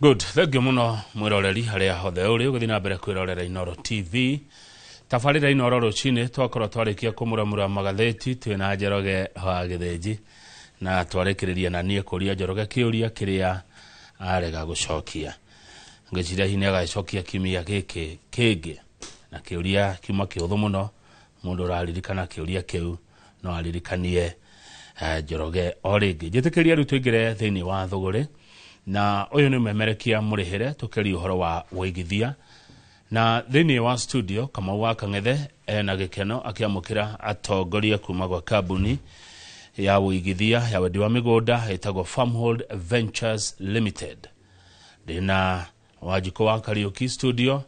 Good, thank you muno mwiroreri haria hothe uri ugithi na mbere kwirorera Inooro TV. Tabarĩra Inooro rũcinĩ twakorwo twarĩkia kũmuramura magathĩti twĩna Njoroge wa Gĩthĩnji na twarĩkĩrĩria na niĩ kũria Njoroge kĩũria kĩrĩa arega gũcokia. Ngwĩciria hihi nĩagagĩcokia kiumia gĩkĩ kĩngĩ, na kĩũria kiuma kĩhũthũ mũno, mũndũ ũraririkana kĩũria kĩu no aririkanie Njoroge o rĩngĩ. Njĩtĩkĩria rĩu tũingĩre thĩinĩ wa thũgũrĩ, na ũyũ nĩ ũmemerekia mũrĩhĩre tũkĩaria ũhoro wa wũigithia. Na thĩinĩ wa studio Kamau wa Kang'ethe ena gĩkeno akĩamũkĩra atongoria kuma gwa kambuni ya wũigithia ya wendi wa mĩgũnda ĩtagwo Farmhold Ventures Limited. Ndĩna Wanjikũ wa Kariũki studio,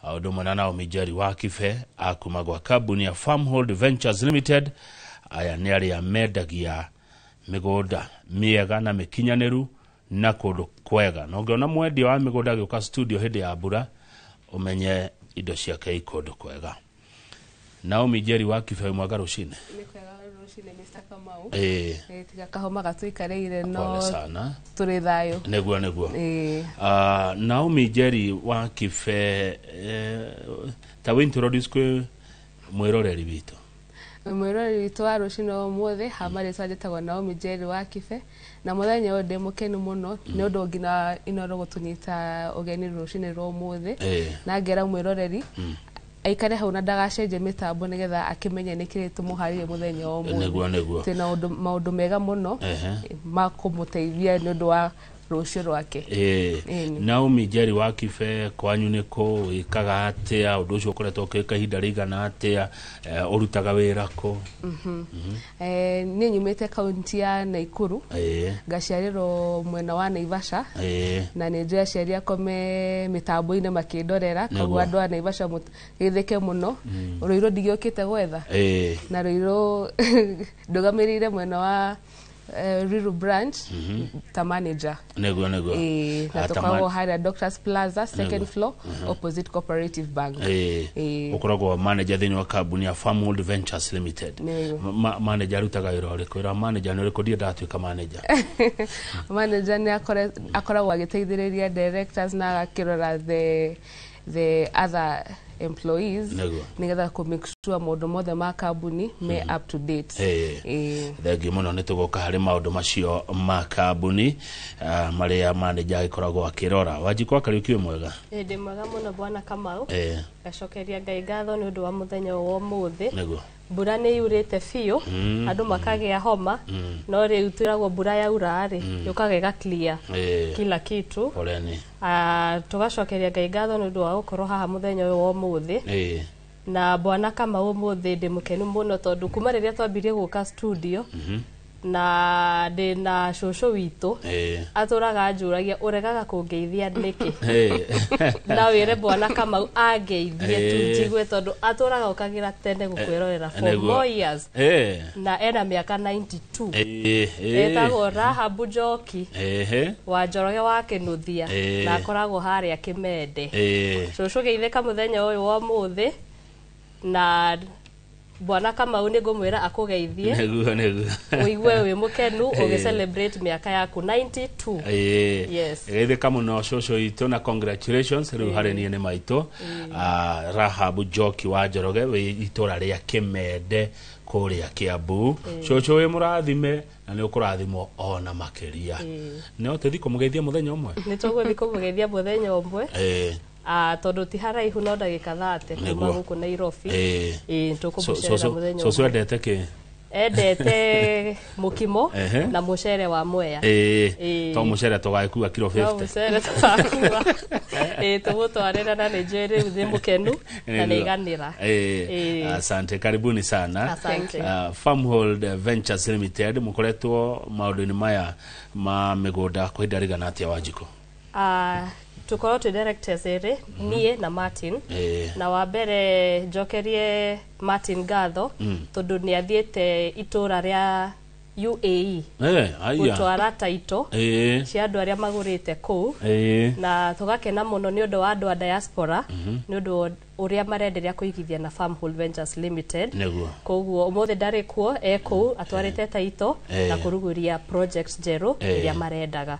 ũndũ ũmwe na Naomi Njeri wa Kibe akuma gwa kambuni ya Farmhold Ventures Limited. Aya nĩ arĩa mendagia mĩgũnda mĩega na mĩkinyanĩru na kũndũ kwega, na ũngĩona mwendia wa mĩgũnda agĩũka studio hĩndĩ ya mbura ũmenye indo ciake i kũndũ kwega. Naomi Njeri wa Kibe, mwega rũcinĩ. Nĩ kwega rũcinĩ, Mr. Kamau. Ĩĩ. Tiga kahoma gatũikarĩire no pole sana. Tũrĩ thayũ. Nĩguo. Ĩĩ. Naomi Njeri wa Kibe, ta wĩ introduce kwĩ mwĩroreri witũ. Mwĩroreri witũ wa rũcinĩ wa ũmũthĩ, hama rĩtwa njĩtagwo Naomi Njeri wa Kibe, na mũthenya ũyũ ndĩ mũkenu mũno nĩ ũndũ nginya Inooro gũtũnyita ũgeni rũcinĩ rwa ũmũthĩ. Na ngera mwĩroreri aikare hau na ndagacenjie mĩtambo nĩgetha akĩmenye nĩkĩĩ tũmũharĩrie mũthenya wa ũmũthĩ. Nĩguo. Twĩna maũndũ mega mũno ma kũmũteithia nĩ ũndũ wa rũciũ rwake. Ĩni. Naomi Njeri wa Kibe, kwanyu nĩ kũ, wĩkaga atĩa, ũndũ ũcio ũkoretwo ũkĩka ihinda rĩigana atĩa, ũrutaga wĩra kũ? Niĩ nyumĩte kaunti ya Naikuru, ngaciarĩrwo mwena wa Naivasha, na nĩ njũĩ aciari akwa me mĩtambo-inĩ makĩndorera, koguo andũ a Naivasha gĩthĩke mũno. Rũirũ ndigĩũkĩte gwetha, na Rũirũ ndũgamĩrĩire mwena wa Ruiru branch ta manager. Nĩguo. Ĩĩ, na Ah, ta tũkoragwo harĩa Doctors Plaza, second floor, opposite Cooperative Bank. Ĩĩ. Ũkoragwo manager thĩinĩ wa kambuni ya Farmhold Ventures Limited. Nĩguo. Manager arutaga wĩra ũrĩkũ? Wĩra wa manager nĩ ũrĩkũ? Ndirĩ ndatuĩka manager. Manager nĩ akoragwo agĩteithĩrĩria directors na agakĩrora the other employees nĩgetha kũ make sure maũndũ mothe ma kambuni me up to date. Ĩĩ. Thengiũ mũno, nĩ tũgoka harĩ maũndũ macio ma kambuni, marĩa manager agĩkoragwo akĩrora. Wanjikũ wa Kariũki, wĩ mwega? Ĩĩ, ndĩ mwega mũno, bwana Kamau. Ngacokeria Ngai ngatho nĩ ũndũ wa mũthenya ũyũ wa ũmũthĩ. Mbura nĩ yurĩte biũ, andũ makagĩa homa, no rĩu twĩragwo mbura yaura rĩ, yũkaga ĩga clear kila kitu. Poleni. Tũgacokeria Ngai ngatho nĩ ũndũ wa gũkorwo haha mũthenya ũyũ wa ũmũthĩ. Na bwana Kamau, ũmũthĩ ndĩ mũkenu mũno tondũ kuma rĩrĩa twambirie gũka studio na ndĩ na cũcũ witũ, atũraga anjũragia, "Ũregaga kũngeithia nĩkĩ?" Na wĩre bwana Kamau angeithie tu njigue, tondũ atũraga ũkagĩra tene gũkwĩrorera for more years, na ena mĩaka 92. Etagwo Rahabu Njoki wa Njoroge wa Kĩnuthia, na akoragwo harĩa Kĩmende. Cũcũ, geithĩka mũthenya ũyũ wa ũmũthĩ, na bwana Kamau nĩ ngũmwĩra akũgeithie. Nĩguo. Ũigue wĩ mũkenu ũgĩ celebrate mĩaka yaku 92. Yes. Geithĩka mũno cũcũ witũ na congratulations rĩu harĩ niĩ nĩ maitũ. Rahabu Njoki wa Njoroge wĩ itũra rĩa Kĩmende kũrĩa Kĩambu. Cũcũ, wĩ mũrathime na nĩ ũkũrathimwo ona makĩria. No tũthiĩ kũmũgeithia mũthenya ũmwe. Nĩ tũgũthiĩ kũmũgeithia mũthenya ũmwe. Tondũ ti haraihu, no ndagĩka 30 kuma gũkũ Nairobi. Ĩĩ, tũkũmũcerera mũthenya Cũcũ ũmwe. endete kĩ? Endete mũkimo na mũcere wa Mwea. Ĩĩ. To mũcere tũgagĩkua kiro No 50. Mũcere tũgakua, ĩĩ, tũmũtwarĩre, na nĩ njũĩ rĩu nĩ mũkenu na nĩ iganĩra. Ĩĩ. Asante, karibuni sana. Asante. Farmhold Ventures Limited, mũkoretwo maũndũ-inĩ maya ma mĩgũnda kwa ihinda rĩigana atĩa, Wanjikũ? Tũkorwo twĩ directors erĩ, niĩ na Martin. Na wa mbere njokerie Martin ngatho tondũ nĩ athiĩte itũra rĩa UAE gũtwara title cia andũ arĩa magũrĩte kũu na tũgakena mũno nĩ ũndũ wa andũ a diaspora nĩ ũndũ ũrĩa marenderea kũigithia na Farmhold Ventures Limited. Koguo ũmũthĩ ndarĩ kuo, kũu atwarĩte title na kũrugũria project njerũ iria marendaga.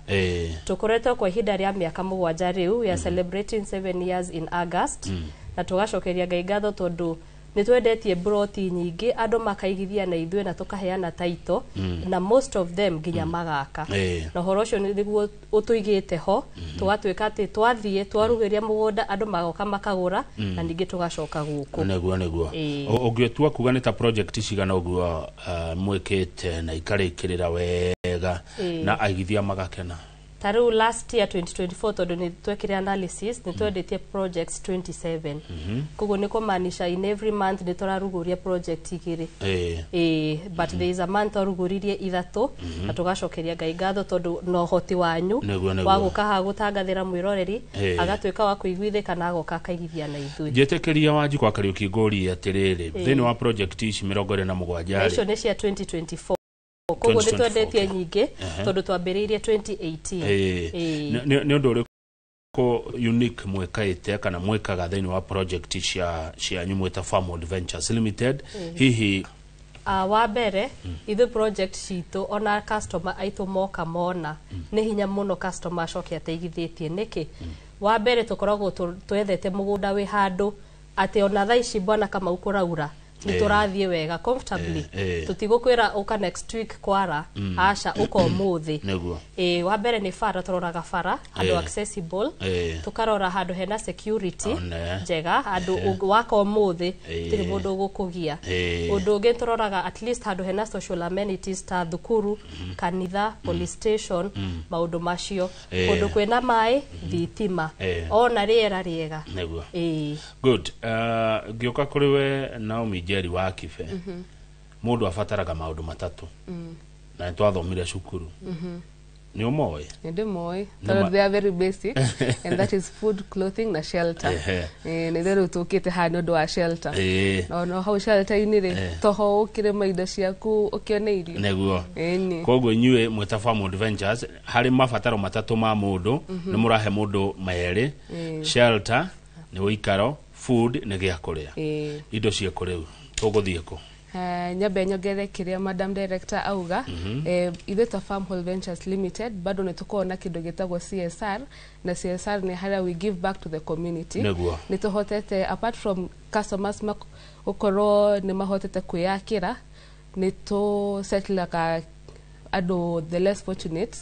Tũkoretwo kwa ihinda rĩa mĩaka 7 rĩu, we are celebrating 7 years in August, na tũgacokeria Ngai ngatho tondũ nĩ twendetie broti nyingĩ andũ makaigithia na ithuĩ na tũkaheana title na most of them nginya magaka. Na ũhoro ũcio nĩguo ũtũigĩte ho, tũgatuĩka atĩ twathiĩ twarugĩria mũgũnda andũ magoka makagũra na ningĩ tũgacoka gũkũ. Nĩguo. Ũngĩtua kuga nĩ ta project cigana ũguo mwĩkĩte na ikarĩkĩrĩra wega na aigithia magakena? Ta rĩu last year 2024 tondũ nĩ twekire analysis nĩ twendetie projects 27. Koguo nĩ kũmaanisha in every month nĩ tũrarugũria project 2. But there is a month twarugũririe 3 na tũgacokeria Ngai ngatho tondũ na ũhoti wanyu wa gũka haha gũtangathĩra mwĩroreri agatuĩka wa kũiguithĩka na agoka akaigithia na ithuĩ. Njĩtĩkĩria Wanjikũ wa Kariũki ngũrie atĩrĩrĩ, thĩinĩ wa project ici 27 icio nĩ cia 2024. Koguo nĩ twendetie nyingĩ tondũ twambĩrĩirie 2018. Nĩ ũndũ ũrĩkũ unique mwĩkaĩte kana mwĩkaga thĩinĩ wa project cianyu mwĩta Farmhold Ventures Limited? Hihi wa mbere ithuĩ project citũ ona customer aitũ moka mona nĩ hinya mũno customer acoke ateigithĩtie. Nĩkĩ? Wa mbere tũkoragwo twethete mũgũnda wĩ handũ atĩ ona thaa ici Bwana Kamau kũraura nĩ tũrathiĩ wega comfortably, tũtigũkwĩra ũka next week kwara, aca ũka ũmũthĩ. Wa mbere nĩ bara, tũroraga bara handũ accessible, tũkarora handũ hena security njega, handũ waka ũmũthĩ gũtirĩ mũndũ ũgũkũgia. Ũndũ ũngĩ tũroraga at least handũ hena social amenities ta thukuru, kanitha, police station, maũndũ macio, kũndũ kwĩna maĩ, thitima, ona rĩera rĩega. Good. Ngĩũka kũrĩ we Naomi Njeri wa Kibe, mũndũ abataraga maũndũ matatũ na nĩtwathomire cukuru. Nĩ ũmoĩ? Nĩ ndĩmoĩ tondũ they are very basic and that is food, clothing na shelter. Nĩ rĩu tũkĩte haha nĩ ũndũ wa shelter. No hau shelter-inĩ rĩ, toho ũkĩrĩma indo ciaku ũkĩone irio. Nĩguo. Koguo inyuĩ mwĩta Farmhold Ventures harĩ mabataro matatũ ma mũndũ nĩ mũrahe mũndũ merĩ, shelter nĩ ũikaro, food nĩ gĩa kũrĩa. Indo ciĩkũ rĩu tũgũthiĩ kũ? Nyambe nyongerere kĩrĩa Madam Director auga. Ithuĩ ta Farmhold Ventures Limited bado nĩ tũkoragwo na kĩndũ gĩtagwo CSR, na CSR nĩ harĩa we give back to the community. Nĩ tũhotete apart from customers gũkorwo nĩ mahotete kwĩyakĩra, nĩ tũ-settlaga andũ the less fortunate,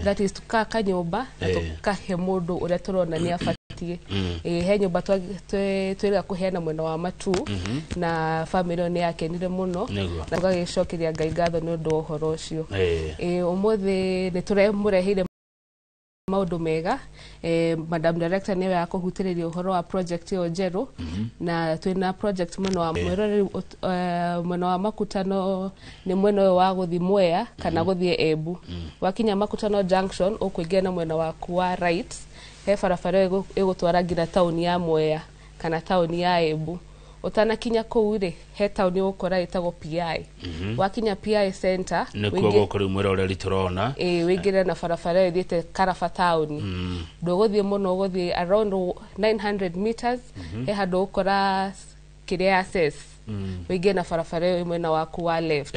that is tũkaka nyũmba na tũkahe mũndũ ũrĩa tũrona nĩ abatiĩ. He nyũmba twĩrĩga kũheana mwena wa Matu na family ĩyo nĩ yakenire mũno na tũgagĩcokeria Ngai ngatho nĩ ũndũ wa ũhoro ũcio. Ũmũthĩ nĩ tũramũreheire maũndũ mega. Madam Director nĩwe akũhutĩrĩria ũhoro wa project ĩyo njerũ, na twĩna project mwena wa mwĩroreri, mwena wa Makutano nĩ mwena ũyũ wa gũthiĩ Mwea kana gũthiĩ Embu. Wakinya Makutano Junction ũkũingĩra na mwena waku wa right, he barabara ĩyo ĩgũtwara nginya taũni ya Mwea kana taũni ya Embu. Ũtanakinya kũu rĩ, he taũni ũgũkora ĩtagwo PI. Wakinya PI Center nĩkuo gũkũ rĩu mwĩroreri tũrona, wĩingĩre na barabara ĩyo ĩthiĩte Karaba taũni. Ndũgũthiĩ mũno, ũgũthiĩ around 900 meters, he handũ ũgũkora kĩrĩa ya access, wĩingĩre na barabara ĩyo mwena waku wa left,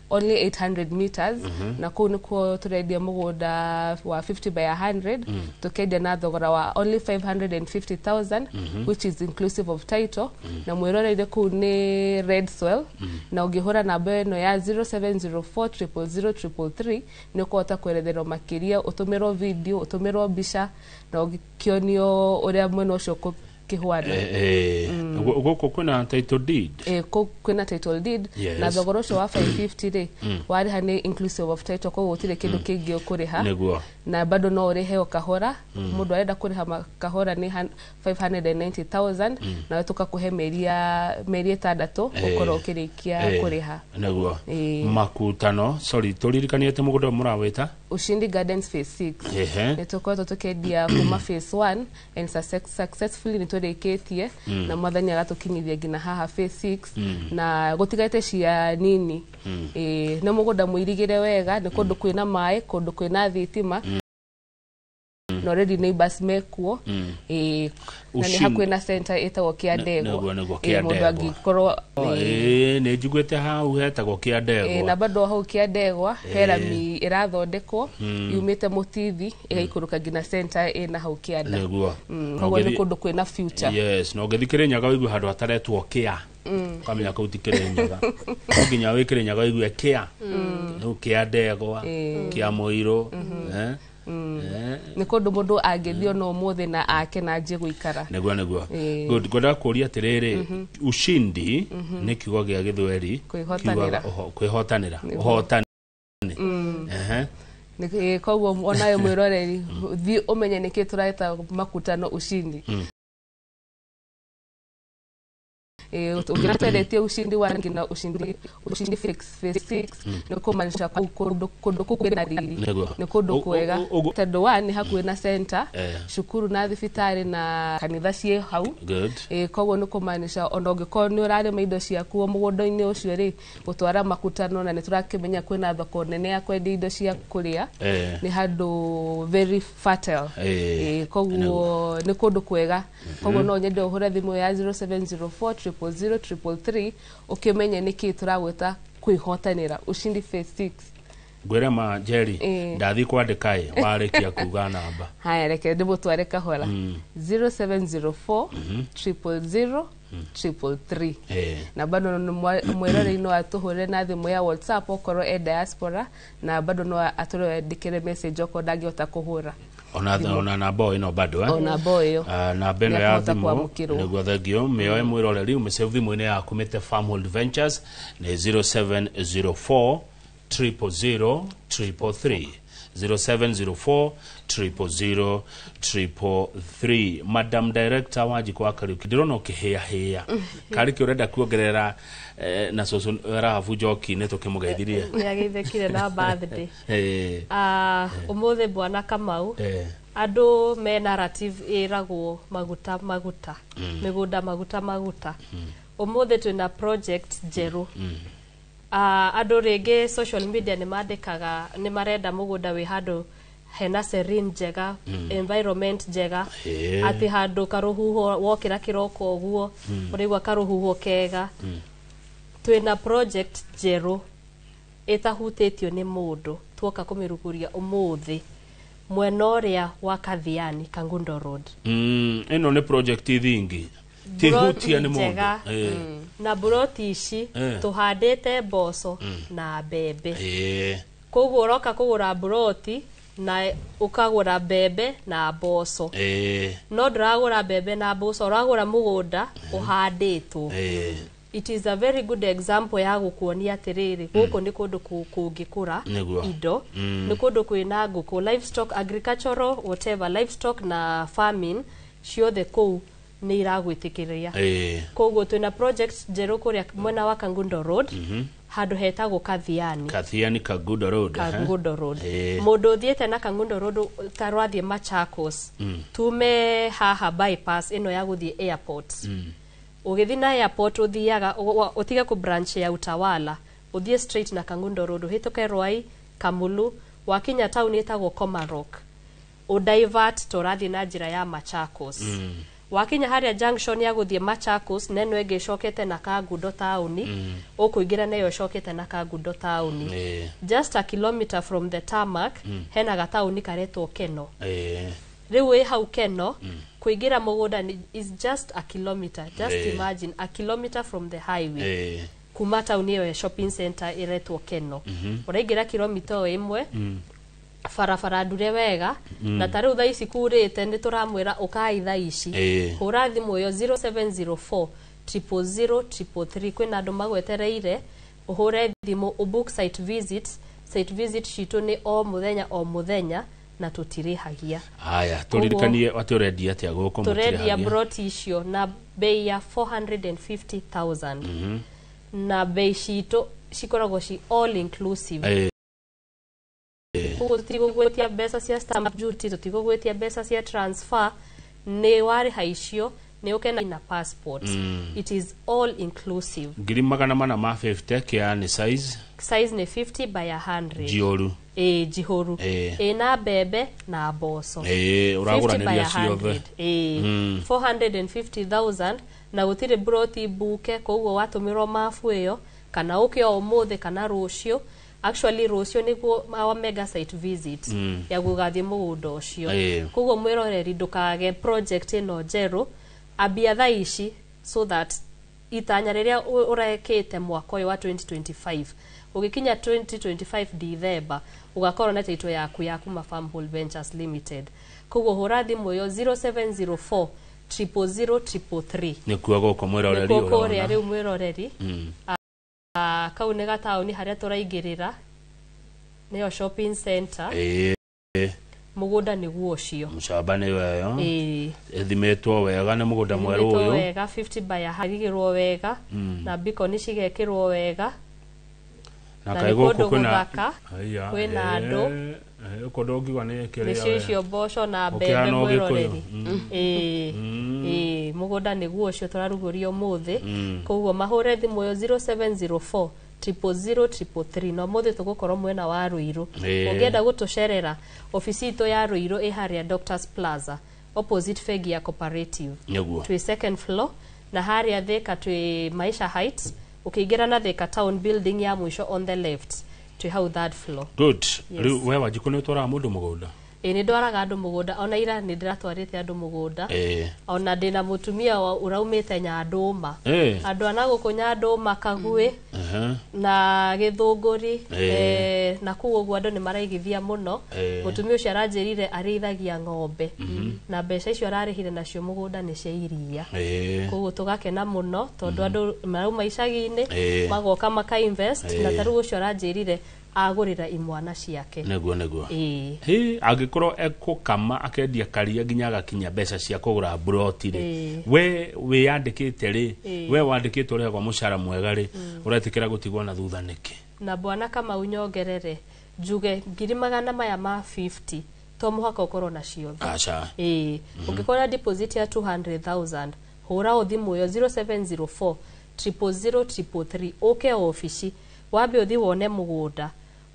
only 800 meters, na kũu nĩkuo tũrendia mũgũnda wa 50 by 100, tũkendia na thogora wa only 550,000, which is inclusive of title. Na mwĩroreire kũu nĩ red soil, na ũngĩhũra namba ĩno ya 0704 000 333 nĩ ũkũhota kweretherwo makĩria, ũtũmĩrwo video, ũtũmĩrwo mbica na ũgĩkĩonio ũrĩa mwena ũcio kĩhwana. Gũkũ kwĩna title deed? Kwĩna title deed. Na thogora ũcio wa 550 rĩ, warĩha nĩ inclusive of title, koguo gũtirĩ kĩndũ kĩngĩ ũkũrĩha. Na bado no ũrĩhe o kahora. Mũndũ arenda kũrĩha kahora nĩ 590,000, nawe tũkakũhe mĩeri 6 ũkorwo ũkĩrĩkia kũrĩha. Nĩguo. Makutano, sorry, tũririkanie atĩ mũgũnda mũrawĩta? Ushindi Gardens Phase 6. Nĩ tũkoretwo tũkĩendia kuma Phase 1 and successfully nĩ tũrĩkĩtie na mwathani agatũkinyithia nginya haha phase 6 na gũtigaite cia nini. Nĩ mũgũnda mũirigĩre wega, nĩ kũndũ kwĩna maĩ, kũndũ kwĩna thitima, na already neighbors mekuo. Na nĩ hakuhĩ na center ĩtagwo Kĩandegwa. Mũndũ angĩkorwo nĩ njiguĩte hau hetagwo Kĩandegwa. Na bado hau Kĩandegwa he rami ĩrathondekwo yumĩte Mũtithi ĩgaikũrũka nginya center ĩna hau Kĩanda. Nĩguo. Koguo nĩ kũndũ kwĩna future. Yes, na ũngĩthiĩ Kĩrĩnyaga ũigue handũ hataretwo Kĩa, ũkamenya kũu ti Kĩrĩnyaga. No nginya wĩ Kĩrĩnyaga ũigue Kĩa, rĩu Kĩandegwa, Kĩa Mũirũ. Nĩ kũndũ mũndũ angĩthiĩ ona ũmũthĩ na ake na anjie gũikara. Nĩguo nĩguo. Good. Ngwendaga kũũria atĩrĩrĩ, ushindi nĩ kiugo gĩa Gĩthweri, Kwĩhotanĩra. Kwĩhotanĩra, ũhotani. Koguo onawe mwĩroreri thiĩ ũmenye nĩkĩ tũraeta makutano ushindi. Ũngĩra ushindi wa nginya ushindi phase 6 nĩ kũmaanisha kũndũ kũu kwĩna riri, nĩ kũndũ kwega, tondũ wa nĩ hakuhĩ na center, cukuru na thibitarĩ na kanitha ciĩ hau. Koguo nĩ kũmaanisha ona ũngĩkorwo nĩ ũrarĩma indo ciaku mũgũnda-inĩ ũcio rĩ, gũtwara makutano, na nĩ tũrakĩmenya kwĩna thoko nene ya kwendia indo cia kũrĩa, nĩ handũ very fertile. Koguo nĩ kũndũ kwega. Koguo no nyende ũhũre thimũ ya 0704 000 333 ũkĩmenye nĩkĩ tũragwĩta kwĩhotanĩra ushindi phase 6. Ngwĩre ma Njeri, ndathiĩ kwandĩka ĩ warĩkia kuga namba. Haya, reke ndĩmũtware kahora. 0704 000 333. Na bado mwĩroreri no atũhũrĩre na thimũ ya WhatsApp okorwo e diaspora, na bado no atũrĩandĩkĩre message okorwo ndangĩhota kũhũra. Ona namba ĩno bado ona namba ĩyo namba ĩno ya thimũ nĩguo thengio mĩoe mwĩroreri ũmĩsave thimũ-inĩ yaku mĩte Farmhold Ventures nĩ 0704 000 333, 0704 000 333. Madam Director Wanjikũ wa Kariuki, ndĩrona ũkĩhĩahĩa karĩ kĩ ũrenda kuongerera na cũcũ Rahabu Njoki nĩ tũkĩmũgeithirie. Nĩageithĩkire na birthday. Ũmũthĩ Bwana Kamau, andũ me narrative ĩragwo maguta maguta, mĩgũnda maguta maguta. Ũmũthĩ twĩna project njerũ. Andũ rĩngĩ social media nĩ mandĩkaga nĩ marenda mũgũnda wĩ handũ hena serene njega, environment njega, atĩ handũ karũhuho wokĩra kĩroko ũguo ũraigua karũhuho kega. Twĩna project njerũ ĩtahutĩtio nĩ mũndũ, tuoka kũmĩrugũria ũmũthĩ mwena ũrĩa wa Kathiani, Kangundo Road. Ĩno nĩ project thingi tihutia nĩ mũndũ. Na buroti ici tũhandĩte mboco na mbembe. Koguo ũroka kũgũra buroti na ũkagũra mbembe na mboco. No ndũragũra mbembe na mboco, ũragũra mũgũnda ũhandĩtwo. It is a very good example ya gũkuonia atĩrĩrĩ, gũkũ nĩ kũndũ kũngĩkũra indo, nĩ kũndũ kwĩna ngũkũ, livestock, agricultural, whatever, livestock na farming ciothe kũu nĩ iragwĩtĩkĩria. Koguo twĩna project njerũ kũrĩa mwena wa Kangundo Road, handũ hetagwo Kathiani. Kathiani Kangundo Road. Kangundo Road. Mũndũ ũthiĩte na Kangundo Road ta rwathiĩ Machakos, tume haha bypass ĩno ya gũthiĩ airport. Ũgĩthiĩ na airport ũthiaga ũtige kũ branch ya Utawala, ũthiĩ straight na Kangundo Road, ũhĩtũke Ruai, Kamulu, wakinya town ĩtagwo Komarok, ũdivert ta ũrathiĩ na njĩra ya Machakos. Wakinya harĩa junction ya gũthiĩ Machakos, neno ĩngĩ ĩcokete na Kangundo taũni, ũkũingĩra nayo ĩcokete na Kangundo taũni. Just a kilometer from the tarmac, hena gataũni karetwo Keno. Rĩu wĩ hau Keno, kũingĩra mũgũnda is just a kilometer. Just imagine a kilometer from the highway. Kuma taũni ĩyo ya shopping center ĩretwo Keno. Ũraingĩra kilomita o ĩmwe, barabara ndure wega, na ta rĩu thaa ici kurĩte nĩ tũramwĩra ũkai thaa ici. Hũra thimũ ĩyo 0704 000 333, kwĩna andũ magwetereire, ũhũre thimũ ũbook site visit. Site visit citũ nĩ o mũthenya o mũthenya na tũtirĩhagia. Haya, tũririkanie atĩ ũrendia atĩa gũkũ? Tũrendia broti icio na bei ya 450,000. Na bei citũ cikoragwo ci all inclusive. Koguo tũtigũgwĩtia mbeca cia stamp duty, tũtigũgwĩtia mbeca cia transfer, nĩ warĩha icio Nĩ ũke na passport. It is all inclusive. 450,000 kĩa nĩ size? Size nĩ 50 by 100. Njihũru. Ĩĩ, njihũru. Ĩna mbembe na mboco. Ĩĩ, ũragũranĩria ciothe. Ĩĩ, 450,000 na gũtirĩ broti mbuke, koguo watũmĩrwo mabu ĩyo kana ũke o ũmũthĩ kana rũciũ. Actually rũciũ nĩguo our mega site visit ya gũgathiĩ mũgũnda ũcio. Koguo mwĩroreri, ndũkage project ĩno njerũ, ambia thaa ici so that itanya rĩrĩa ũrekĩte mwaka ũyũ wa 2025 ũgĩkinya 2025 December ũgakorwo na title yaku ya kuma Farmhold Ventures Limited. Koguo hũra thimũ ĩyo 0704 000 333. Nĩkuo gũkũ, mwĩroreri? Nĩkuo kũrĩa. Ũrona. Rĩu mwĩroreri, kau nĩ gataũni harĩa tũraingĩrĩra, nĩyo shopping center. Mũgũnda nĩguo ũcio. Mũcamba nĩ weyo. Ĩĩ. Ĩthimĩtwo wega, nĩ mũgũnda mwerũ Ĩthimĩtwo ũyũ. wega, 50 by harigĩrwo wega na bikoni cigekĩrwo wega. Na Na kaĩ nĩ gũkũ kũndũ kwĩna gũthaka, Aya, kwĩna andũ. Kũndũ ũngiuga nĩ kĩrĩa nĩcio icio mboco na mbembe. Ũkĩhana Ũgĩkũyũ. Mwĩroreri, ĩĩ ĩĩ, mũgũnda nĩguo ũcio tũrarugũria ũmũthĩ. Koguo mahũre thimũ ĩyo 0704 000 333 na ũmũthĩ tũgũkorwo mwena wa Ruiru. Ũngĩenda gũtũcerera, obici itũ ya Ruiru ĩ harĩa Doctors Plaza, opposite bengi ya Cooperative. Twĩ second floor, na harĩa Thika twĩ Maisha Heights, ũkĩingĩra na Thika Town, building ya mũico on the left, twĩ hau third floor. Good. Yes. Rĩu we Wanjikũ nĩ ũtwaraga mũndũ mũgũnda? Ĩ, nĩ ndwaraga andũ mũgũnda, ona ira nĩ ndĩratwarĩte andũ mũgũnda. Ona ndĩna mũtumia ũraumĩte Nyandũma. Andũ a na gũkũ Nyandũma, Kaguĩ na Gĩthũngũri, na kũu ũguo andũ nĩ maraigithia mũno. Mũtumia ũcio aranjĩrire arĩithagia ng'ombe na mbeca icio ararĩhire nacio mũgũnda nĩ cia iria. Koguo tũgakena mũno tondũ andũ marauma icagi-inĩ, magoka maka invest, na tarĩu ũcio aranjĩrire agũrĩra imwana ciake. Nĩguo. Ĩĩ. Hĩ, angĩkorwo ekũkama akendia karia nginya agakinya mbeca cia kũgũra mburoti rĩ, we wĩyandĩkĩte rĩ, we wandĩkĩtwo ũrĩhagwo mũcara mwega rĩ, ũretĩkĩra gũtigwo na thutha nĩkĩ? Na bwana Kamau, nyongerere njuge 450,000 to mũhaka ũkorwo na ciothe. Aca. Ĩĩ, ũngĩkorwo na deposit ya 200,000, hũra o thimũ ĩyo 0704 000 333, ũke obici wambe ũthi wone mũgũnda,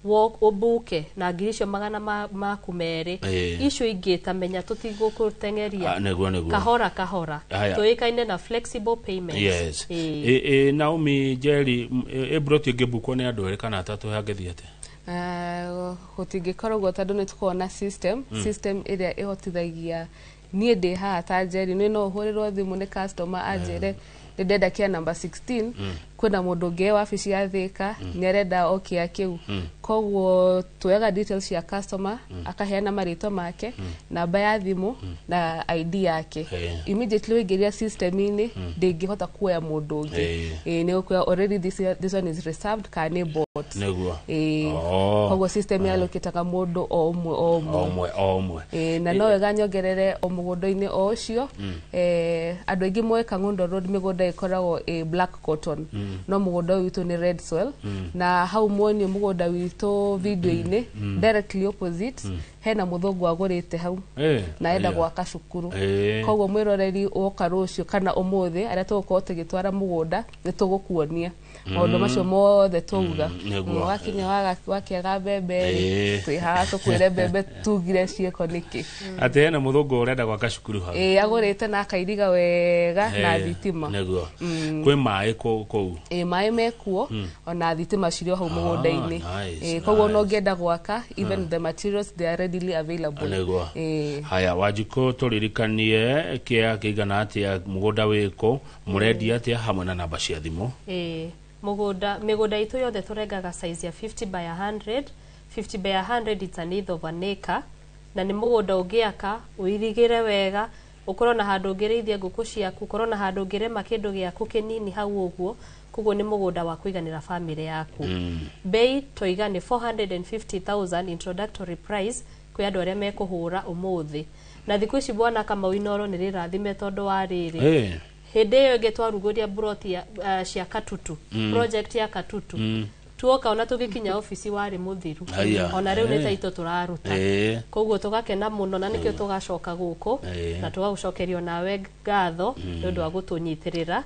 ũmbuke na ngiri icio magana maku merĩ. Icio ingĩ ta menya tũtigũkũteng'eria. Ah, nĩguo. Kahora kahora. Haya. Tũĩkaine na flexible payments. Yes. Ĩĩ. Ĩ Naomi Njeri, ĩ mburoti ĩngĩmbukwo nĩ andũ erĩ kana atatũ hangĩthiĩ atĩa? Gũtingĩkorwo ũguo tondũ nĩ tũkoragwo na system ĩrĩa ĩhotithagia niĩ ndĩ haha ta Njeri nĩ no ũhũrĩrwo thimũ nĩ customer anjĩre nĩ ndenda kĩa number 16, kwĩna mũndũ ũngĩ e wabici ya Thika nĩ arenda o kĩa kĩu. Koguo tuoyaga details cia customer, akaheana marĩtwa make, namba ya thimũ na ID yake. Immediately waingĩria system-inĩ, ndĩngĩhota kuoya mũndũ ũngĩ. Ĩĩ, nĩ ũkuoya already this one is reserved kana nĩ bought. Ĩĩ. Koguo system yalokĩtaga mũndũ o ũmwe o ũmwe. O ũmwe o ũmwe. Ĩĩ, na no wega nyongerere o mũgũnda-inĩ o ũcio, andũ aingĩ moĩ Kang'undo Road mĩgũnda ĩkoragwo ĩ black cotton, no mũgũnda ũyũ witũ nĩ red soil, na hau muonio mũgũnda witũ video-inĩ, directly opposite hena mũthũngũ agũrĩte hau na enda gwaka cukuru. Koguo mwĩroreri, woka rũciũ kana ũmũthĩ arĩa tũgũkorwo tũgĩtwara mũgũnda, nĩ tũgũkuonia maũndũ macio mothe twauga. Wakinya wakĩaga mbembe rĩ, twĩ haha tũkwĩre mbembe tugire ciĩko nĩkĩ. Atĩ hena mũthũngũ ũrenda gwaka cukuru hau? Ĩĩ, agũrĩte na akairiga wega na thitima. Nĩguo kwĩ maĩ kũu? Ĩĩ, maĩ mekuo ona thitima cirĩ o hau mũgũnda-inĩ. Nice. Ĩĩ, koguo no Nice. ũngĩenda gwaka, even the materials, they are readily available. Nĩguo. Haya, Wanjikũ, tũririkanie kĩa kĩigana atĩa, mũgũnda wĩkũ, mũrendia atĩa, hamwe na namba cia thimũ. Ĩĩ, mũgũnda, mĩgũnda itũ yothe tũrengaga size ya 50 by 100. 50 by 100, it's an eighth of an acre, na nĩ mũgũnda ũngĩaka ũirigĩre wega, ũkorwo na handũ ũngĩrĩithia ngũkũ ciaku, ũkorwo na handũ ũngĩrĩma kĩndũ gĩaku kĩnini hau ũguo. Koguo nĩ mũgũnda wa kũiganĩra famĩlĩ yaku. Bei toiga nĩ 450,000 introductory price kwĩ andũ arĩa mekũhũra ũmũthĩ. Na thikũ ici, bwana Kamau, Inoro nĩ rĩrathime tondũ wa rĩrĩ, hĩndĩ ĩyo ĩngĩ twarugũria broti cia Katutu, project ya Katutu. Tuoka ona tugikinya ofici wari muthiru. Ona riu ni taito turaruta. Koguo tugakena muno na nikio tugacoka guku na tugagucokerio nawe ngatho ni undu wa gutunyitirira.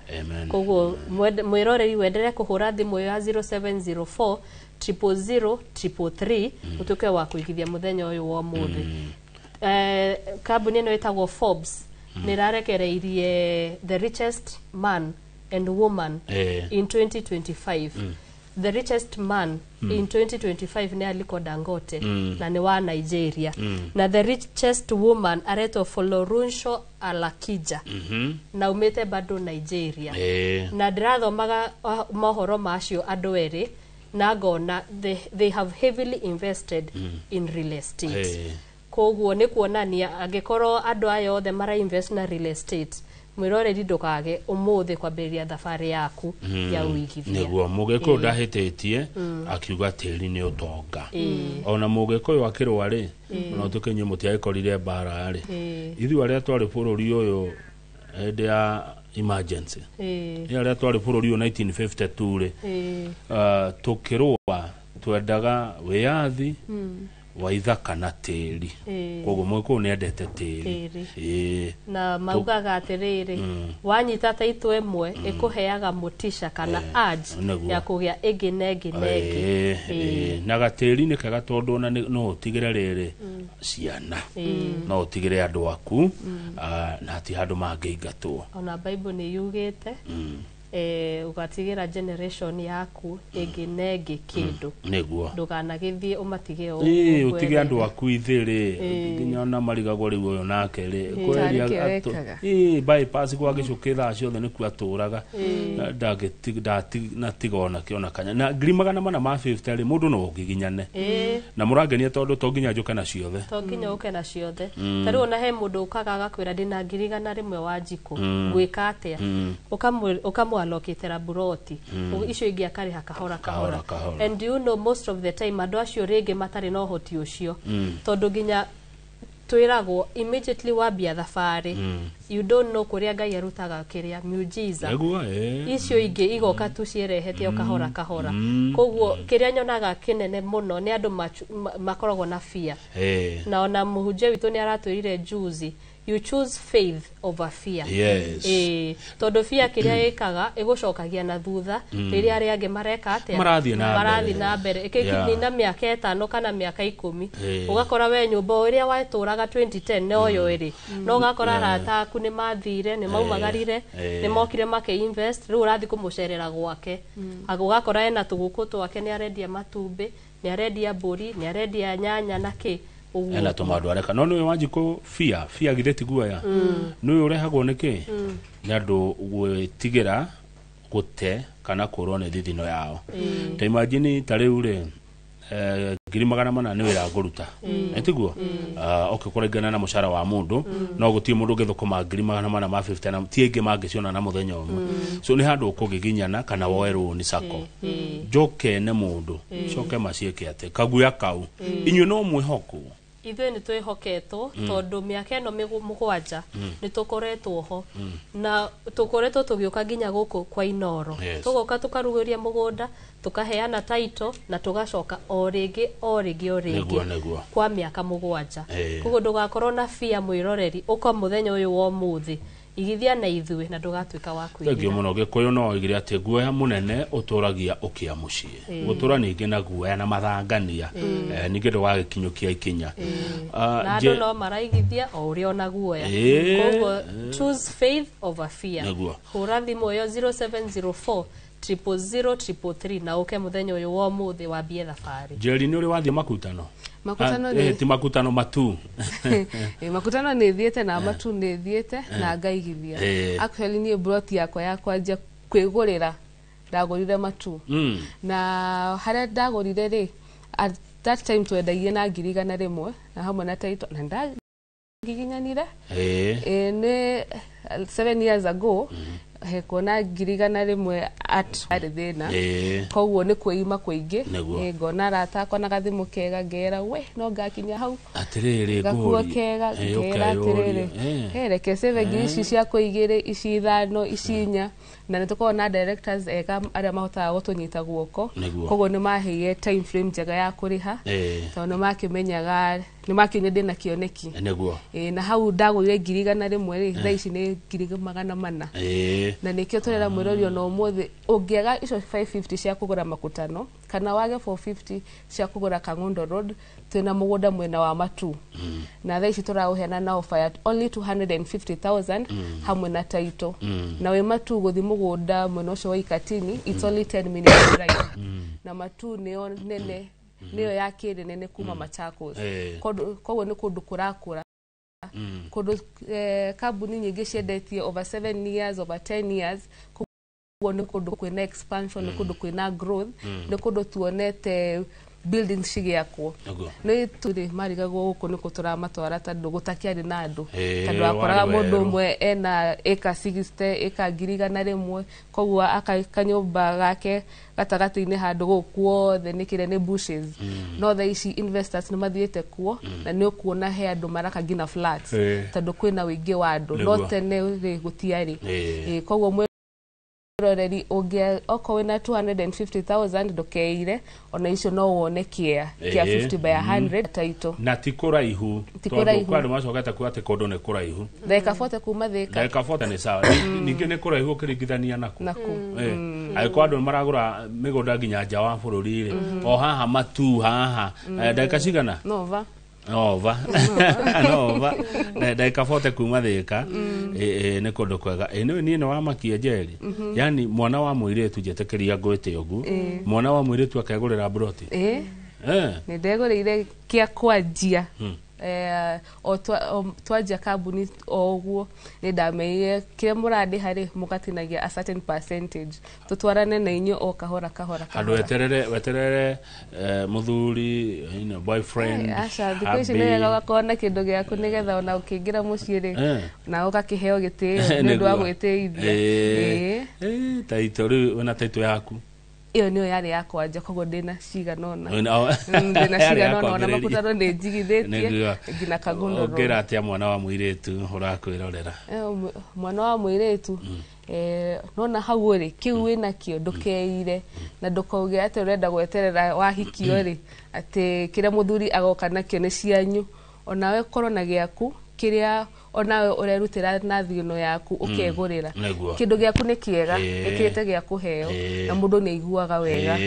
Koguo mwiroreri wendere kuhura thimu ya 0704 000 333 utuke wa kuigithia muthenya uyu wa muthi. Kambuni ino itagwo Forbes nirarekereirie the richest man and woman in 2025. The richest man in 2025 ni Aliko Dangote na ni wa Nigeria. Na the richest woman aretwo Folorunsho Alakija na umite bado Nigeria. Na ndirathomaga mohoro macio andu eri na ngona they have heavily invested in real estate. Koguo ni kuonania angikorwo andu aya othe mara invest na real estate, mwiroreri ndukage umuthi kwambiriria thabari yaku ya uigithia. Niguo mugikuyu ndahititie akiuga tiri ni utonga. Ona mugikuyu akirwa ri ona utuke inyuĩ mũtiagĩkorire mbara ri, ithuĩ arĩa twarĩ bũrũri ũyũ hĩndĩ ya emergency, arĩa twarĩ bũrũri ũyũ 1952 ri, tukĩrũa twendaga wĩyathi wa ithaka na tĩri. Koguo mũgĩkũyũ nĩendete tĩri. Na maugaga atiriri wanyita taitũ ĩmwe ĩkũheaga mũtisha kana urge ya kũgĩa ĩngĩ na ĩngĩ na ĩngĩ. Na gatĩri nĩ kega tondũ ona no ũtigĩre rĩrĩ ciana, no ũtigĩre andũ aku, na ti handũ mangĩingatwo. Ona Bible nĩ yugĩte ugatigira generation yaku ĩngĩ na ĩngĩ kĩndũ. Nĩguo ndukanagĩthiĩ ũmatige o ũtige andũ aku ithĩ nginya ona marigagwo rĩu ũyũ nake rĩ kweria bypass kwa gĩcũkĩ thaa ciothe nĩkuo atũraga ndatiga ona kĩona kanya na 450 rĩ mũndũ no ũngiginyane na mũrangenia tondũ to nginya njũke na ciothe, to nginya ũke na ciothe. Ta rĩu ona he mũndũ ũkaga agakwĩra ndĩna 100,000 wa njiko ngwĩka atĩa, ukamwalokitera buroti icio ingi akariha kahora kahora. And you know most of the time andu acio ringi matari na uhoti ucio tondu nginya twiragwo immediately wambia thabari you don't know kuria Ngai arutaga kiria miujiza icio ingi igoka tu cierehete o kahora kahora. Koguo kiria nyonaga kinene muno ni andu makoragwo na fear. Na ona muhunjia witu ni aratwirire juzi, you choose faith over fear. Yes. Tondu fear kiria ikaga igucokagia na thutha riria aria angi mareka atia marathi na mbere ikinina miaka 5 kana miaka 10 ugakora we nyumba uria waturaga 2010 no yo iri no ugakora arata aku ni mathire ni maumagarire ni mokire make invest riu urathi kumucerera gwake ugakora ena tuguku twake ni arendia matumbi ni arendia mburi ni arendia nyanya na ki ena tomato areka no niwe Wanjikũ fia githĩ ti guoya niwe ũrehagwo nĩkĩ nĩ andũ gwĩtigĩra gũte kana kũrwo nĩ thithino yao. Ta imagine ta rĩu rĩ 400 nĩ wĩra ngũruta nĩ tiguo okay kũringana na mũcara wa mũndũ no gũtirĩ mũndũ ũngĩthũkũma 450 na ti aingĩ mangĩciona na mũthenya ũmwe. So nĩ handũ ũkũgiginyana kana woe rũni sako njoke nĩ mũndũ coke maciĩke atĩ kaguya kau inyuĩ no mwĩhokwo. Ithuĩ nĩ twĩhoketwo tondũ mĩaka ĩno 7 nĩ tũkoretwo ho na tũkoretwo tũgĩũka nginya gũkũ kwa Inoro. Tũgoka tũkarugũria mũgũnda tũkaheana title na tũgacoka o rĩngĩ o rĩngĩ o rĩngĩ kwa mĩaka 7. Koguo ndũgakorwo na fear mwĩroreri ũka mũthenya ũyũ wa ũmũthĩ igithia na ithuĩ na ndũgatuĩka wa kwĩrira. Thengiũ mũno. Gĩkũyũ no oigire atĩ guoya mũnene ũtũragia ũkĩa mũciĩ gũtũra ningĩ na guoya na mathangania ningĩ ndũgagĩkinyũkia ikinya. Na andũ no maraigithia o ũrĩa ona guoya. Koguo choose faith over fear. Hũra thimũ ĩyo 0704 000 333 na uke muthenya uyu wa umuthi wambie thabari. Njeri ni uri wathie makutano? Makutano ni ti makutano matu. Makutano ni thiete na matu ni thiete na ngaigithia. Actually ni broti yakwa ya kwanjia kwigurira ndagurire matu. Na haria ndagurire ri at that time twendagie na 100,000 na hamwe na taito na ndagiginyanire. Ni 7 years ago. He kuona 100,000 at arĩ thĩna. Koguo nĩ kwĩima kũingĩ. Ngona arata akwa na gathimũ kega ngera we no ngakinya hau. Atĩrĩrĩ gakuo kega ngera atĩrĩrĩ reke save ngiri ici ciakwa igĩrĩ, ici ithano, ici inya. Na nĩ tũkoragwo na directors ega arĩa mahotaga gũtũnyita guoko. Koguo nĩ maheire time frame njega ya kũrĩha. Tondũ nĩ makĩmenyaga nĩ makĩonire ndĩna kĩoneki. Na hau ndagũrire 100,000 rĩ, thaa ici nĩ 400,000. Na nĩkĩo tũrera mwĩrori ona ũmũthĩ ũngĩaga icio 550 cia kũgũra makutano kana wage 450 cia kũgũra Kangundo Road, twĩna mũgũnda mwena wa Matu. Na thaa ici tũraũheana na offer ya only 250,000 hamwe na title. Na wĩ Matu gũthiĩ mũgũnda mwena ũcio wa Ikatini, it's only 10 minutes drive. Na Matu nĩyo nene, nĩyo ya kĩrĩ nene kuma Machakos. Koguo nĩ kũndũ kũrakũra. Kũndũ kambuni nyingĩ ciendetie over 7 years, over 10 years. Koguo nĩ kũndũ kwĩna expansion, nĩ kũndũ kwĩna growth, nĩ kũndũ tuonete buildings cigĩakwo. Nĩ tũrĩ marigagwo gũkũ nĩkũ tũramatwara tondũ gũtakĩarĩ na andũ. Tondũ wakoraga mũndũ ũmwe ena ĩka 60, ĩka 100,000, koguo aka kanyũmba gake gatagatĩ-inĩ handũ gũkũ guothe nĩ kĩrĩa nĩ bushes. No thaa ici investors nĩ mathiĩte kuo na nĩ ũkuona he andũ maraka nginya flats tondũ kwĩna ũingĩ wa andũ. No tene rĩ gũtiarĩ. Koguo mwĩroreri ũngĩ okorwo wĩna 250,000 ndũkeire, ona icio no wone kĩa 50 by 100 title. Na ti kũraihu. Tondũ kwa andũ macokete kuga atĩ kũndũ nĩ kũraihu. Ndagĩka 40 kuma Thĩka. Ndagĩka 40 nĩ sawa. Ningĩ nĩ kũraihu ũkĩringithania naku. Angĩkorwo andũ maragũra mĩgũnda nginya nja wa bũrũri rĩ, o haha Matu haha. Ndagĩka cigana? Nova. Nova. Nova. Ndagĩka 40 kuma Thĩka. Nĩ kũndũ kwega. Nĩ niĩ nĩ wamakia Njeri. Yani mwana wa mũirĩtu njetĩkĩria ngwĩte ũguo. Mwana wa mũirĩtu akegũrĩra mburoti. Nĩ ndegũrĩire kĩa kwanjia. O twanjia kambuni o ũguo nĩ ndameire kĩrĩa mũrandĩha rĩ mũgatinagia a certain percentage tũtwarane na inyuĩ o kahora kahora kahora. Andũ weterere mũthuri, you know, boyfriend. Aca thikũ ici nĩ wega ũgakorwo na kĩndũ gĩaku nĩgetha ona ũkĩingĩra mũciĩ rĩ na ũgakĩheo gĩtĩo nĩ ũndũ wa gwĩtĩithia. Taito rĩu wĩna taito yaku? Ĩyo nĩyo yarĩ ya kwanja, koguo ndĩna cigana ũna. Ndĩna cigana ũna, ona makutano nĩ njigithĩtie nginya Kangundo Road. Ũngĩra atĩa mwana wa mũirĩtu ũrakwĩrorera? Mwana wa mũirĩtu nona hau rĩ kĩu wĩnakĩo ndũkeire na ndũkauge atĩ ũrenda gweterera wahikio rĩ atĩ kĩrĩa mũthuri agoka nakĩo nĩ cianyu. Onawe korwo na gĩaku kĩrĩa onawe ũrerutĩra na thino yaku ũkegũrĩra. Kĩndũ gĩaku nĩ kĩega, gĩkĩrĩte gĩa kũheo na mũndũ nĩ aiguaga wega.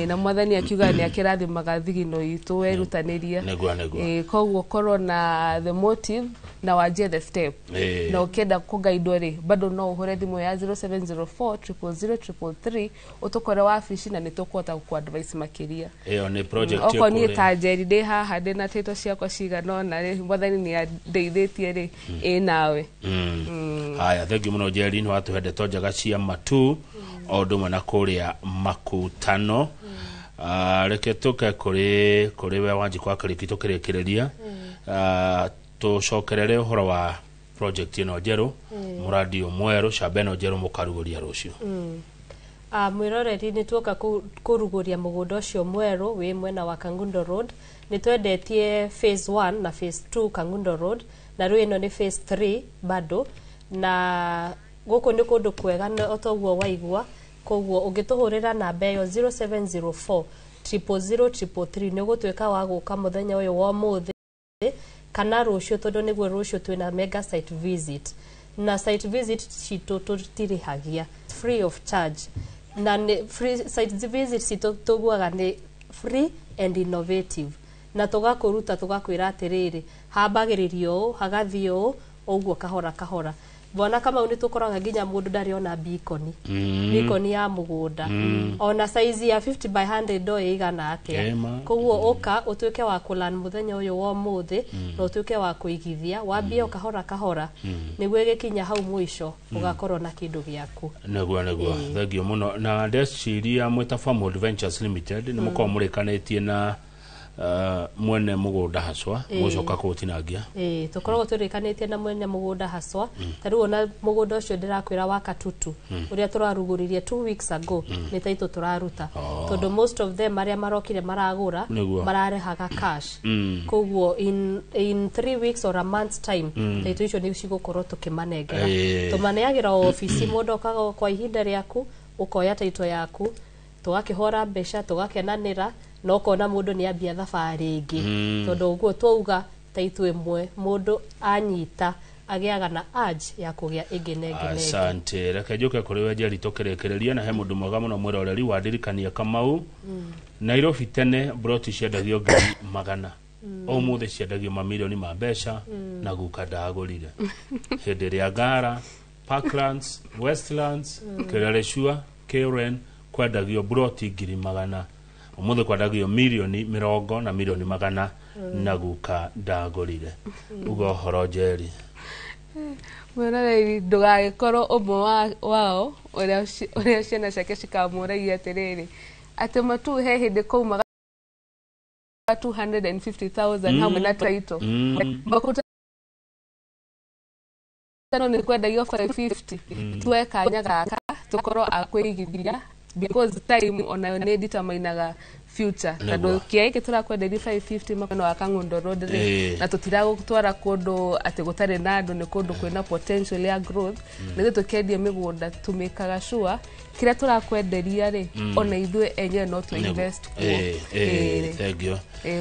Na mwathani akiuga nĩ akĩrathimaga thigino itũ werutanĩria. Koguo korwo na the motive na wanjie the step. Na ũkĩenda kũgaidwo rĩ bado no ũhũre thimũ ya 0704 000 333 ũtũkore wabici na nĩ tũkũhota gũkũ-advise makĩria. Ĩyo nĩ project okorwo niĩ ta Njeri ndĩ haha ndĩna title ciakwa cigana ũna rĩ mwathani nĩ andeithĩtie rĩ ĩ nawe. Haya, thank you mũno Njeri, nĩ watũhe ndeto njega cia Matu o ũndũ ũmwe na kũrĩa makutano. Reke tũke kũrĩ we Wanjikũ wa Kariuki tũkĩrĩkĩrĩria. Tũcokerere ũhoro wa project ĩno njerũ, mũradi ũyũ mwerũ, camba ĩno njerũ mũkarugũria rũciũ. Mwĩroreri nĩ tuoka kũrugũria mũgũnda ũcio mwerũ wĩ mwena wa Kangundo Road. Nĩ twendetie phase 1 na phase 2 Kangundo Road, na rĩu ĩno nĩ phase 3 bado. Na gũkũ nĩ kũndũ kwega o toguo waigua, koguo ũngĩtũhũrĩra namba ĩyo 0704 000 333 nĩ ũgũtuĩka wa gũka mũthenya ũyũ wa ũmũthĩ kana rũciũ, tondũ nĩguo rũciũ twĩna mega site visit. Na site visit citũ tũtirĩhagia, free of charge. Na nĩ free site visit citũ tũguaga nĩ free and innovative. Na tũgakũruta tũgakwĩra atĩrĩrĩ, hambagĩrĩrio ũũ, hagathiĩ ũũ, ũguo kahora kahora. Bwana Kamau nĩ tũkoraga nginya mũndũ ndarĩ ona beacon. Beacon ya mũgũnda. Ona size ya 50 by 100 ndoĩ ĩigana atĩa. Koguo ũka ũtuĩke wa kũlan mũthenya ũyũ wa ũmũthĩ na ũtuĩke wa kũigithia, wambie o kahora kahora nĩguo ĩgĩkinya hau mũico ũgakorwo na kĩndũ gĩaku. Nĩguo thank you mũno. Na ndeciria mwĩta Farmwood Ventures Limited nĩ mũkorwo mũrĩkanĩtie na Mwene mugunda haswa mucoka kutinangia tukoragwo twirikanĩtie na mwene mũgũnda haswa. Ta rĩu ona mũgũnda ũcio ndĩrakwĩra wa Katutu ũrĩa tũrarugũririe 2 weeks ago nĩ taitũ tũraruta, tondũ most of them arĩa marokire maragũra mararehaga cash. Koguo in 3 weeks or a month's time taitũ icio nĩ cigũkorwo tũkĩmanengera. Tũmaneagĩra o obici, mũndũ okaga kwa ihinda rĩaku ũkoya taitũ yaku, tũgakĩhora mbeca, tũgakenanĩra, na ũkona mũndũ nĩ ambia thabarĩ ĩngĩ. Tondũ ũguo twauga taitũ ĩmwe mũndũ anyita agĩaga na urge ya kũgĩa ĩngĩ na ĩngĩ na ĩngĩ. Asante. Reke njoke kũrĩ we Njeri tũkĩrĩkĩrĩria, na he mũndũ mwega mũno mwĩroreri wandirikania Kamau. Nairobi tene broti ciendagio 100,000, ũmũthĩ ciendagio mamirioni ma mbeca, na guka ndagũrire. Hĩndĩ ĩrĩa Ngara, Parklands, Westlands, Kileleshwa, Karen kwendagio broti 100,000, ũmũthĩ kwendagio mirioni 40 na mirioni 100, na guka ndagũrire. Uga ũhoro Njeri. Mwĩroreri, ndũgagĩkorwo ũmwe wao ũrĩa ciana ciake cikamũragia atĩrĩrĩ, atĩ matu he hĩndĩ kaumaga 250,000 hamwe na taito makutano nĩ kwendagio 550. Tuoe kanya gaka tũkorwo a kwĩigithia, because time onayo nĩ determinaga future. Tondũ kĩa gĩkĩ tũrakwenderia 550 mwena wa Kang'undo Road rĩ, na tũtiragũtwara kũndũ atĩ gũtarĩ na andũ, nĩ kũndũ kwĩna potential ya growth. Na ithuĩ tũkĩendia mĩgũnda tũmĩkaga sure kĩrĩa tũrakwenderia rĩ, ona ithuĩ enyewe no tũ invest kuo. Thank you.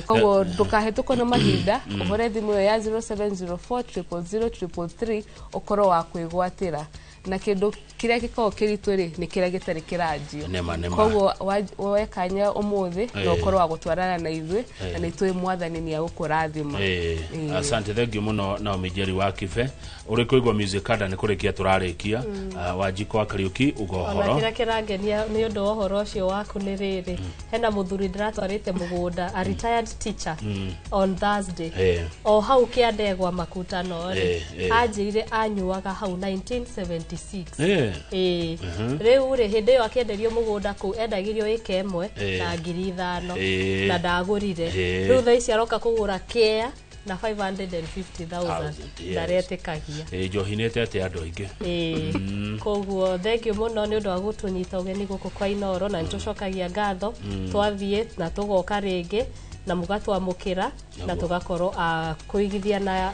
Koguo ndũkahĩtũkwo nĩ mahinda, ũhũre thimũ ĩyo ya 0704 000 333 ũkorwo wa kwĩgwatĩra. Na kĩndũ kĩrĩa gĩkoragwo kĩritũ rĩ, nĩ kĩrĩa gĩtarĩ kĩranjio. Koguo woe kanya ũmũthĩ na ũkorwo wa gũtwarana na ithuĩ, na nĩ tũĩ Mwathani nĩ egũkũrathima. Asante, thank you mũno Naomi Njeri wa Kibe. Ũrĩ kũigua Music Kada nĩ kũrĩkia tũrarĩkia. Wanjikũ wa Kariũki, uga ũhoro. Ona kĩrĩa kĩrangenia nĩ ũndũ wa ũhoro ũcio waku nĩ rĩrĩ, hena mũthuri ndĩratwarĩte mũgũnda, a retired teacher, on Thursday, o hau kĩandegwa makutano rĩ, anjĩrire anyuaga hau 1976. Rĩu rĩ, hĩndĩ ĩyo akĩenderio mũgũnda kũu endagĩrio ĩka ĩmwe na 5,000 na ndagũrire. Rĩu thaa ici aroka kũgũra kĩa na 550,000 ndaretĩkagia. Njohi nĩ ĩtete andũ aingĩ. Koguo thank you mũno nĩ ũndũ wa gũtũnyita ũgeni gũkũ kwa Inooro, na nĩtũcokagia ngatho. Twathiĩ na tũgoka rĩngĩ na mũgatwamũkĩra na tũgakorwo a kũigithia na